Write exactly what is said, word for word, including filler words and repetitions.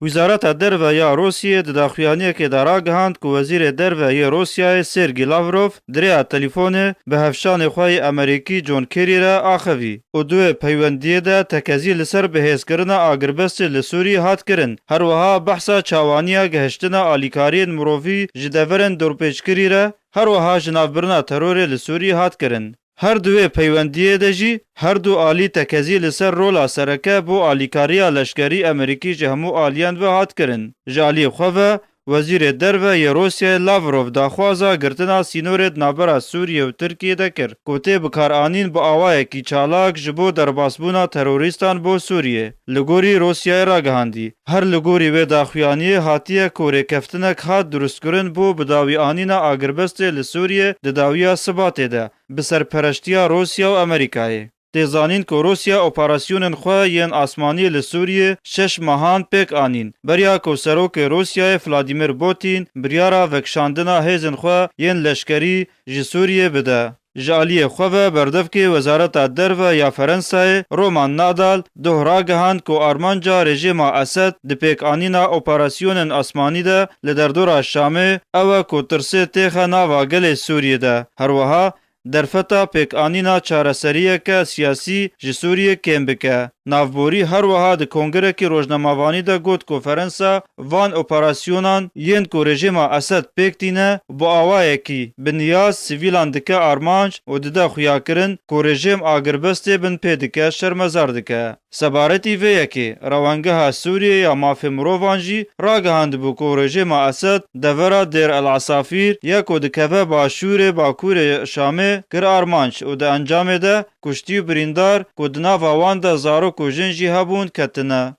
Wizareta Derve ya Rûsyayê di daxuyaniyekê de ragihand ku Wezîrê Derve yê Rûsyayê Sergî Lavrov di rêya telîfonê bi hevşanê xwe yê Amerîkî John Kerry re axivî û di wê peywendiyê de tekezî li ser bihêzkirina agirbestê li Sûriyê hat kirin. Her wiha behsa çawaniya gihiştina alîkariyên mirovî ji deverên dorpêçkirî re, her wiha ji navbirina terorê li Sûriyê hat kirin. Her di wê peywendiyê de jî her du alî tekezî li ser rola sereke bo alîkariya leşkerî Amerîkî ji hemû aliyan ve hat kirin. Ji aliyê xwe ve, Wezîrê Derve yê Rûsyayê Lavrov daxwaza girtina sînorê di navbera Sûriyê û Tirkiyê de kir, ku tê bikaranîn bi awayekî çalak ji bo derbasbûna terorîstan bo Sûriyê. Li gorî Rûsyayê ragihandî, her li gorî wê daxuyaniyê hatiye ku rêkeftinek hat durustkirin bo bidawîanîna agirbestê li Sûriyê di dawiya Sibatê de, bi serpereştiya Rûsya û Amerîkayê. Tê zanîn ku Rûsya operasyonên xwe yên asmanî li Sûriyê şeş mehan pêk anîn, beriya ku serokê Rûsyayê Vladimir Putin biryara vekişandina hêzên xwe yên leşkerî ji Sûriyê bide. Ji aliyê xwe ve berdevkê Wezareta Derve ya Ferensayê Roman Nadal doh ragihand ku armanca rejîma Esed di pêkanîna operasyonên asmanî de li derdora Şamê ew e ku tirsê têxe nava gelê Sûriyê de. Her wiha, derfeta pêkanîna çareseriyeke siyasî ji Sûriyê kêm bike. Navborî her wiha di kongirekî rojnamevanî de got ku Ferensa van operasyonan yên ku rejîma Esed pêk tîne, bi awayekî bi niyaz sivîlan dike armanc û dide xuyakirin ku rejîm agirbestê binpê dike, şermezar dike. Sebaretî vê yekê, Rewengeha Sûriyê ya Mafê Mirovan jî ragihandibû ku rejîma Esed devera Dêr El Esafîr ya ku dikeve başûrê bakurê Şamê kir armanc û di encamê de kuştî û birîndar ku di nava wan de zarok û jin jî hebûn ketine.